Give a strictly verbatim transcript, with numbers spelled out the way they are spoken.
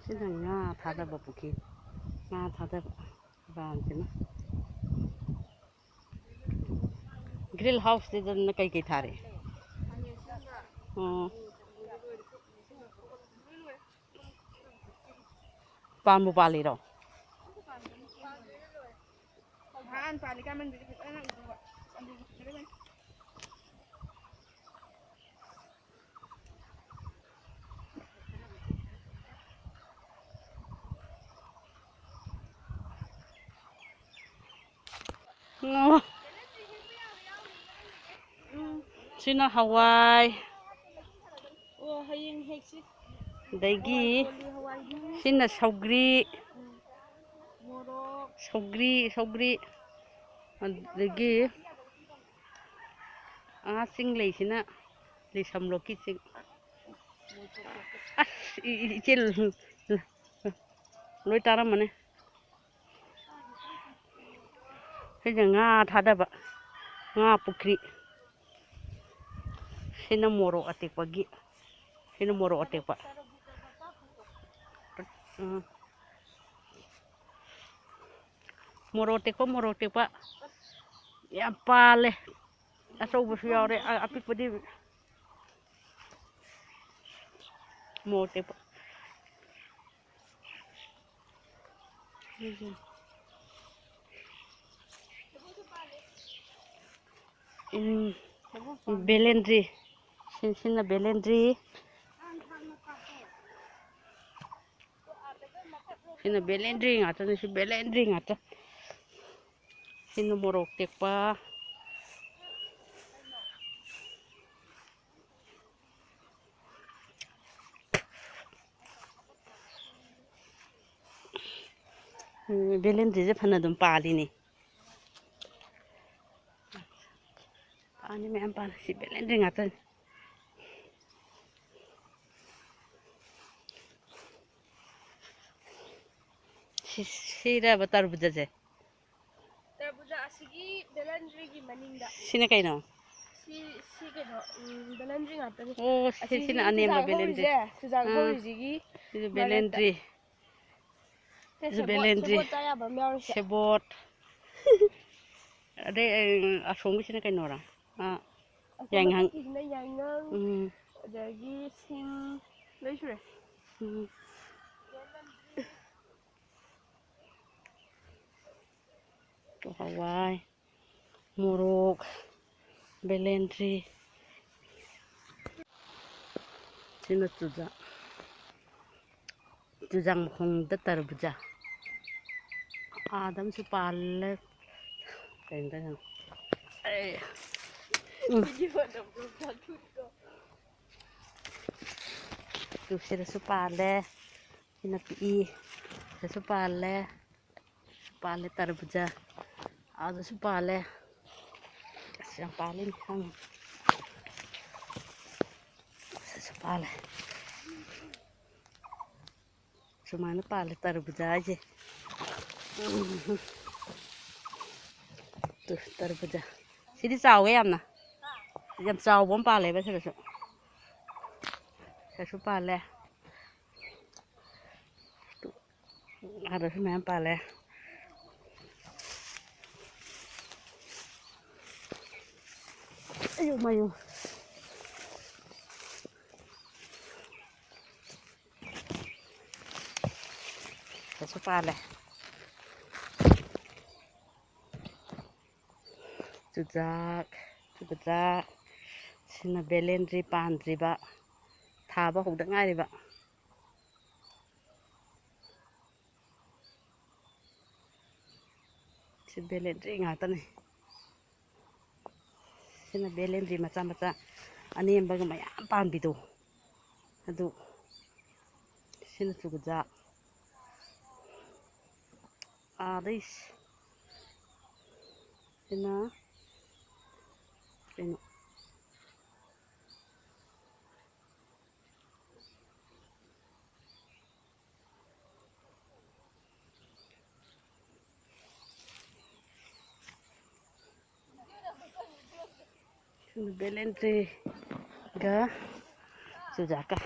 ꯁꯤꯅ ꯉꯥ ꯊꯥꯗꯕ ꯄꯨꯈ꯭ꯔꯤ꯫ ꯉꯥ ꯊꯥꯗꯕ ꯕ꯭ꯔꯥꯟꯁꯤꯅ꯫ ꯒ꯭ꯔꯤꯜ ꯍꯥꯎꯁꯁꯤꯗꯅ ꯀꯩꯀꯩ ꯊꯥꯔꯤ? ꯑꯣ꯫ ꯄꯥꯟꯕꯨ ꯄꯥꯜꯂꯤꯔꯣ? ꯅꯍꯥꯟ ꯄꯥꯜꯂꯤꯀꯥꯟ ꯃꯟꯗꯨꯗꯤ ꯐꯖꯅ ꯎꯗꯕ꯫ ꯑꯗꯨꯗꯤ ꯐꯖꯔꯝꯃꯅꯤ꯫ ꯑꯣ꯫ ꯁꯤꯅ ꯍꯋꯥꯏ꯫ ꯑꯣ, ꯍꯌꯦꯡ ꯍꯦꯛꯁꯤ꯫ ꯑꯗꯒꯤ ꯍꯋꯥꯏ ꯀꯣꯂꯤ ꯍꯋꯥꯏꯗꯨ꯫ ꯁꯤꯅ ꯁꯧꯒ꯭ꯔꯤ꯫ ꯎꯝ꯫ ꯃꯣꯔꯣꯛ꯫ ꯁꯧꯒ꯭ꯔꯤ, ꯁꯧꯒ꯭ꯔꯤ꯫ ꯑꯗꯒꯤ ꯑꯥ ꯆꯤꯡ ꯂꯩꯁꯤꯅ ꯂꯤꯁꯝꯂꯣꯛꯀꯤ ꯆꯤꯡ꯫ ꯑꯁ, ꯏ-, ꯏ-, ꯏꯆꯦ, ꯂꯣꯏ ꯇꯥꯔꯝꯃꯅꯤ꯫ ꯁꯤꯁꯦ ꯉꯥ ꯊꯥꯗꯕ, ꯉꯥ ꯄꯨꯈ꯭ꯔꯤ꯫ ꯁꯤꯅ ꯃꯣꯔꯣꯛ ꯑꯇꯦꯛꯄꯒꯤ, ꯁꯤꯅ ꯃꯣꯔꯣꯛ ꯑꯇꯦꯛꯄ꯫ ꯎꯝ꯫ ꯃꯣꯔꯣꯛ ꯑꯇꯦꯛꯄ, ꯃꯣꯔꯣꯛ ꯑꯇꯦꯛꯄ ꯌꯥꯝ ꯄꯥꯜꯂꯦ꯫ ꯑꯆꯧꯕꯁꯨ ꯌꯥꯎꯔꯦ, ꯑ-, ꯑꯄꯤꯛꯄꯗꯤ ꯃꯣꯔꯣꯛ ꯑꯇꯦꯛꯄ꯫ ꯎꯝ, ꯕꯦꯂꯦꯟꯗ꯭ꯔꯤ꯫ ꯁꯤ-, ꯁꯤꯅ ꯕꯦꯂꯦꯟꯗ꯭ꯔꯤ꯫ ꯁꯤꯅ ꯕꯦꯂꯦꯟꯗ꯭ꯔꯤ ꯉꯥꯛꯇꯅꯤ, ꯁꯤ ꯕꯦꯂꯦꯟꯗ꯭ꯔꯤ ꯉꯥꯛꯇ꯫ ꯁꯤꯅ ꯃꯣꯔꯣꯛ ꯇꯦꯛꯄ꯫ ꯎꯝ, ꯕꯦꯂꯦꯟꯗ꯭ꯔꯤꯁꯦ ꯐꯅ ꯑꯗꯨꯝ ꯄꯥꯜꯂꯤꯅꯦ꯫ ꯄꯥꯜꯂꯤ, ꯃꯌꯥꯝ ꯄꯥꯜꯂꯤ꯫ ꯁꯤ ꯕꯦꯂꯦꯟꯗ꯭ꯔꯤ ꯉꯥꯛꯇꯅꯤ꯫ ꯁꯤ-, ꯁꯤꯔꯕ ꯇꯔꯕꯨꯖꯁꯦ? ꯇꯔꯕꯨꯖꯥ ꯑꯁꯤꯒꯤ ꯕꯦꯂꯟꯗ꯭ꯔꯤꯒꯤ ꯃꯅꯤꯡꯗ꯫ ꯁꯤꯅ ꯀꯩꯅꯣ? ꯁꯤ, ꯁꯤ ꯀꯩꯅꯣ, ꯎꯝ, ꯕꯦꯂꯟꯗ꯭ꯔꯤ ꯉꯥꯛꯇꯅꯤ꯫ ꯑꯣ, ꯁꯤ-, ꯑꯁꯤꯒꯤ ꯁꯤꯅ ꯑꯅꯦꯝꯕ ꯆꯨꯖꯥꯛ ꯕꯦꯂꯟꯗ꯭ꯔꯤ꯫ ꯍꯧꯔꯤꯁꯦ, ꯆꯨꯖꯥꯛ ꯑꯥ꯫ ꯍꯧꯔꯤꯁꯤꯒꯤ ꯁꯤꯁꯨ ꯕꯦꯂꯦꯟꯗ꯭ꯔꯤ꯫ ꯁꯤꯁꯨ ꯁꯦꯕꯣꯠ, ꯕꯦꯂꯦꯟꯗ꯭ꯔꯤ꯫ ꯁꯦꯕꯣꯠ ꯆꯥ ꯌꯥꯕ ꯑꯃ ꯌꯥꯎꯔꯤꯁꯦ꯫ ꯁꯦꯕꯣꯠ꯫ ꯑꯗꯩ, ꯑ, ꯑꯁꯣꯝꯒꯤꯁꯤꯅ ꯀꯩꯅꯣꯔꯥ? ꯑ, ꯑꯁꯣꯝ ꯌꯥꯏꯉꯪ꯫ ꯃꯊꯛꯀꯤꯁꯤꯅ ꯌꯥꯏꯉꯪ꯫ ꯎꯝ꯫ ꯑꯗꯒꯤ ꯁꯤꯡ ꯂꯣꯏ ꯁꯨꯔꯦ꯫ ꯎꯝ꯫ ꯍꯋꯥꯏ, ꯃꯣꯔꯣꯛ, ꯕꯦꯂꯦꯟꯗ꯭ꯔꯤ꯫ ꯁꯤꯅ ꯆꯨꯖꯥꯛ꯫ ꯆꯨꯖꯥꯛ ꯃꯈꯣꯡꯗ ꯇꯔꯕꯨꯖꯥ꯫ ꯑꯥꯗ ꯑꯃꯁꯨ ꯄꯥꯜꯂꯦ꯫ ꯀꯩꯅꯣ ꯇꯧꯔꯤꯁꯤꯅ? ꯑꯦ꯫ ꯎꯝ꯫ ꯇꯨ ꯁꯤꯗꯁꯨ ꯄꯥꯜꯂꯦ꯫ ꯁꯤꯅ ꯄꯤꯛꯏ꯫ ꯁꯤꯗꯁꯨ ꯄꯥꯜꯂꯦ꯫ ꯄꯥꯜꯂꯦ ꯇꯔꯕꯨꯖꯥ꯫ ꯑꯥꯗꯁꯨ ꯄꯥꯜꯂꯦ꯫ ꯑꯁ, ꯌꯥꯝ ꯄꯥꯜꯂꯤꯅꯦ꯫ ꯁꯤꯗꯁꯨ ꯄꯥꯜꯂꯦ꯫ ꯁꯨꯃꯥꯏꯅ ꯄꯥꯜꯂꯦ ꯇꯔꯕꯨꯖꯥ ꯍꯥꯏꯁꯦ꯫ ꯎꯝ꯫ ꯇꯨ, ꯇꯔꯕꯨꯖꯥ꯫ ꯁꯤꯗꯤ ꯆꯥꯎꯋꯦ ꯌꯥꯝꯅ꯫ ꯌꯥꯝ ꯆꯥꯎꯕ ꯑꯃ ꯄꯥꯜꯂꯦꯕ ꯁꯤꯗꯁꯨ꯫ ꯁꯤꯗꯁꯨ ꯄꯥꯜꯂꯦ꯫ ꯑꯥꯗꯁꯨ ꯃꯌꯥꯝ ꯄꯥꯜꯂꯦ꯫ ꯑꯌꯨ ꯃꯌꯨ꯫ ꯁꯤꯁꯨ ꯄꯥꯜꯂꯦ꯫ ꯆꯨꯖꯥꯛ, ꯆꯨꯖꯥꯛ꯫ ꯁꯤꯅ ꯕꯦꯂꯦꯟꯗ꯭ꯔꯤ ꯄꯥꯟꯗ꯭ꯔꯤꯕ, ꯊꯥꯕ ꯍꯧꯗ ꯉꯥꯏꯔꯤꯕ꯫ ꯁꯤ ꯕꯦꯂꯦꯟꯗ꯭ꯔꯤ ꯉꯥꯛꯇꯅꯤ꯫ ꯁꯤꯅ ꯕꯦꯂꯦꯟꯗ꯭ꯔꯤ ꯃꯆꯥ ꯃꯆꯥ ꯑꯅꯦꯝꯕꯒ ꯃꯌꯥꯝ ꯄꯥꯟꯕꯤꯗꯣ꯫ ꯑꯗꯨ ꯁꯤꯅ ꯆꯨꯖꯥꯛ꯫ ꯑꯥꯗꯩ ꯁꯤꯅ ꯀꯩꯅꯣ꯫ ꯕꯦꯂꯦꯟꯗ꯭ꯔꯤꯒ ꯆꯨꯖꯥꯛꯀ꯫